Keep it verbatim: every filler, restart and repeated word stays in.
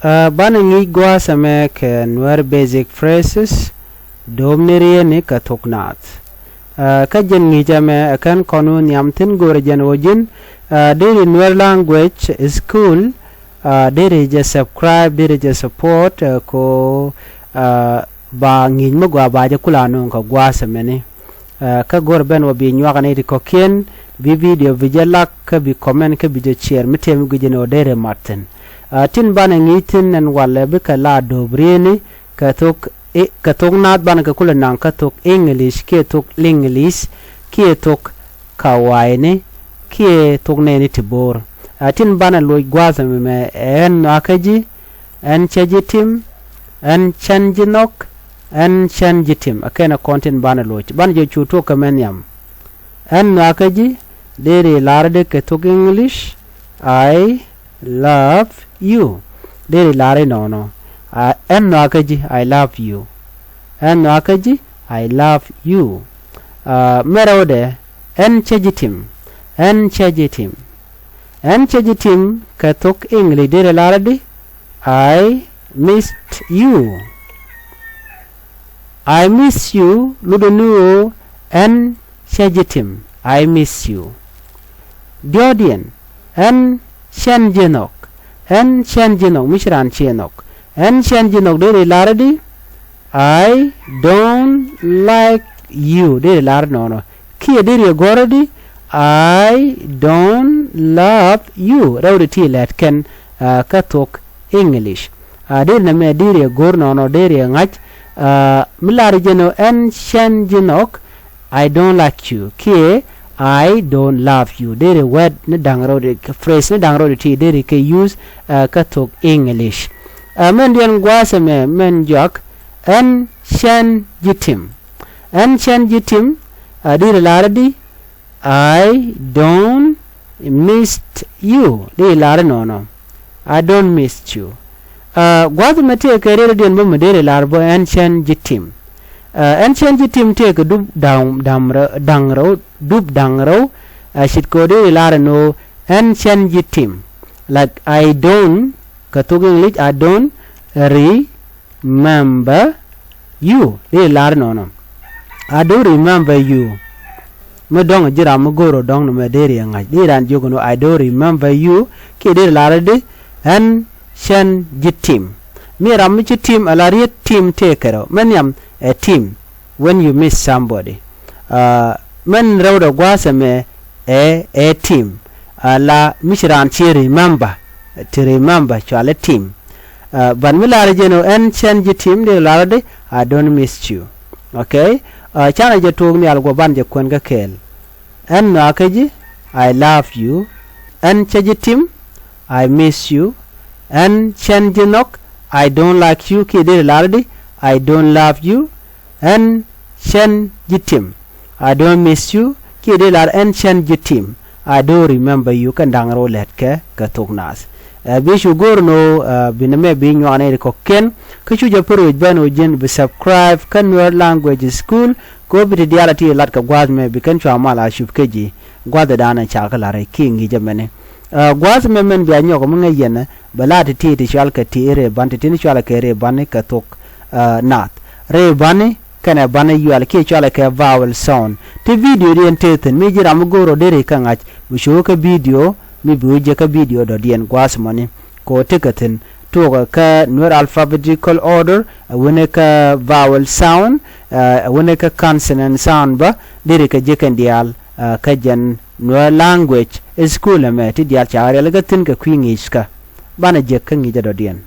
Ɛ, banɛ ŋi̱i̱c gua̱a̱th ɛmɛ kɛ Nuer basic phrases, do̱o̱pni rieetni kɛ thok naath. Ɛ, kä jɛn ŋi̱i̱c ɛmɛ ɛ kɛn kɔn wä nhiam thi̱n go̱o̱rɛ jɛn ɣöö ji̱n, ɛ, deri Nuer language school, ɛ, deri jɛ subscribe, deri jɛ support, ɛ, ko, ɛ, ba ŋi̱i̱c mi gɔaa ba jɛ kula nööŋ kɛ gua̱a̱th ɛmɛni. Ɛ, kä go̱r ben wä bi nyuak ni ti kɔ̱kiɛn, bi video bi jɛ lak, kä bi comment, kä bi jɛ share, mi tëë mi gui̱c ni wä dee rɛ mat thi̱n. Ɛ, tin banɛ ŋi̱i̱c thi̱n ɛn walɛ bikɛ la do̱p rieetni kɛ thok, i, kɛ thok naath banɛ kɛ kulɛ naŋ kä thok English, kiɛ thok Liŋlish, kiɛ thok Kawayni, kiɛ thok nɛɛni ti bo̱o̱r. Ɛ, tin banɛ loc gua̱a̱th ɛmɛ, ɛn nhɔakä ji̱, ɛn cä ji̱ tim, ɛn cän ji̱ nhɔk, ɛn cän ji̱ tim. Ɛ kɛnɛ kɔn tin banɛ loc. Banɛ jɛ cu tuɔk kɛ mɛ nhiam. Ɛn nhɔakä ji̱, deri lar di kɛ thok English, I love you. Deri lar inɔnɔ. Ɛ, ɛn nhɔakä ji̱, I love you. Ɛn nhɔakä ji̱, I love you. Ɛ, mɛ rɛwdɛ, ɛn cä ji̱ tim. Ɛn cä ji̱ tim. Ɛn cä ji̱ tim kɛ thok English deri lar di, I missed you. I miss you, lotdɛ ni ɣöö ɛn cä ji̱ tim. I miss you. Diɔ̱ɔ̱kdiɛn, ɛn cän ji̱ nhɔk. Ɛn cän ji̱ nhɔk, mi ci raan ciɛ nhɔk. Ɛn cän ji̱ nhɔk deri lar di, I don't like you. Deri lar nɔnɔ. Kiɛ deri ɛ gɔ̱r di, I don't love you. Rɛwdɛ ti lɛt kɛn, ɛ, kä thok English. Ɛ, deri nɛmɛ deri ɛ gɔ̱r nɔnɔ, deri ɛ ŋa̱c, ɛ, mi lar jɛn ɣöö ɛn cän ji̱ nhɔk, I don't like you. Kiɛ I don't love you. Deri wɛt ni da̱ŋ rɛwdɛ, phrase ni da̱ŋ rɛwdɛ ti deri kɛ use, ɛ, kä thok English. Ɛ, mɛn diɛn gua̱a̱th ɛmɛ, mɛn jɔak, ɛn cän ji̱ tim. Ɛn cän ji̱ tim, ɛ, deri lar di, I don't missed you. Deri lar nɔnɔ. I don't missed you. Ɛ, gua̱a̱th ɛmɛ tëë kɛ riet rɔ̱diɛn bä mi deri lar bä ɛn cän ji̱ tim. Ɛ, ɛn cän ji̱ tim tëë kɛ dup da̱ŋ, da̱ŋ rɛw, da̱ŋ rɛw, dup da̱ŋ rɛw, ɛ, ce̱tkɛ ɣöö deri lar ɛn ɣöö ɛn cän ji̱ tim. Like, I don't, kɛ thok English, I don't remember you. Deri lar nɔnɔ. I don't remember you. Mi dɔ̱ŋ ji̱ ram mi go̱o̱r ɔ dɔ̱ŋ nɔmɛ deri ɛ ŋa̱c. Deri raan jiök ɛn ɣöö I don't remember you. Kiɛ deri lar di, ɛn cän ji̱ tim. Mi ram mi ci tim, ala riet tim tëë kɛ rɛw. Mɛ nhiam ɛ tim. When you miss somebody. Ɛ, mɛn rɛwdɛ gua̱a̱th ɛmɛ ɛ, ɛ tim. Ala mi ci raan ci remember. To remember, cualɛ tim. Ɛ, but mi lar jɛn ɣöö ɛn cän ji̱ tim, deri lar di, I don't miss you. Okay? Ɛ, canɛ jɛ tuɔɔk nhial guɔ banɛ jɛ kuɛn kä kɛɛl. Ɛn nhɔakä ji̱, I love you. Ɛn cä ji̱ tim, I miss you. Ɛn cän ji̱ nhɔk, I don't like you. Kiɛ deri lar di, I don't love you. Ɛn cän ji̱ tim, I don't miss you. Kiɛ deri lar ɛn cän ji̱ tim, I don't remember you. Kɛn da̱ŋ rɛw lɛt kɛ, kɛ thok naath. Ɛ, bi cu go̱o̱r ɛn ɣöö, ɛ, bi nɛmɛ bi nyuak ni ri kɔ̱kiɛn. Kä cu jɛ pär wec ben ɣöö ji̱n bi subscribe kä Nuer Language School. Kɛ ɣöö bi ti diaal a ti lat kɛ gua̱a̱th mɛ bi kɛn cua mal a cup kä ji̱. Gua̱a̱th ɛ da̱a̱n ɛ ca kä la̱r ɛ kiɛ ŋi̱i̱c ɛmɛni. Ɛ, gua̱a̱th mɛ mɛn bia nyɔk mi ŋäc yɛn ɛ, bɛ la ti ti ti cual kɛ ti rëë ban, ti tin cual kɛ rëë ban kɛ thok, ɛ, naath. Rëë ban kɛnɛ ban yual kiɛ cual kɛ vowel sound. Ti video diɛn tëë thi̱n, mi ji̱ ram mi go̱o̱r ɔ deri kɛ ŋa̱c, bi cu kä video, mi bi wä jɛ kä video dɔ̱diɛn gua̱a̱th mɔni. Kɛ ɣöö tekɛ thi̱n, tuɔɔkɛ kä Nuer alphabetical order, ɛ wänɛ kä vowel sound, ɛ wänɛ kä consonant sound bä, deri kɛ jek kɛn diaal, ɛ, kä jɛn Nuer language school ɛmɛ ti diaal ca rialikä thi̱n kɛ kui̱ ŋi̱i̱ckä. Banɛ jek kä ŋi̱i̱cä dɔ̱diɛn.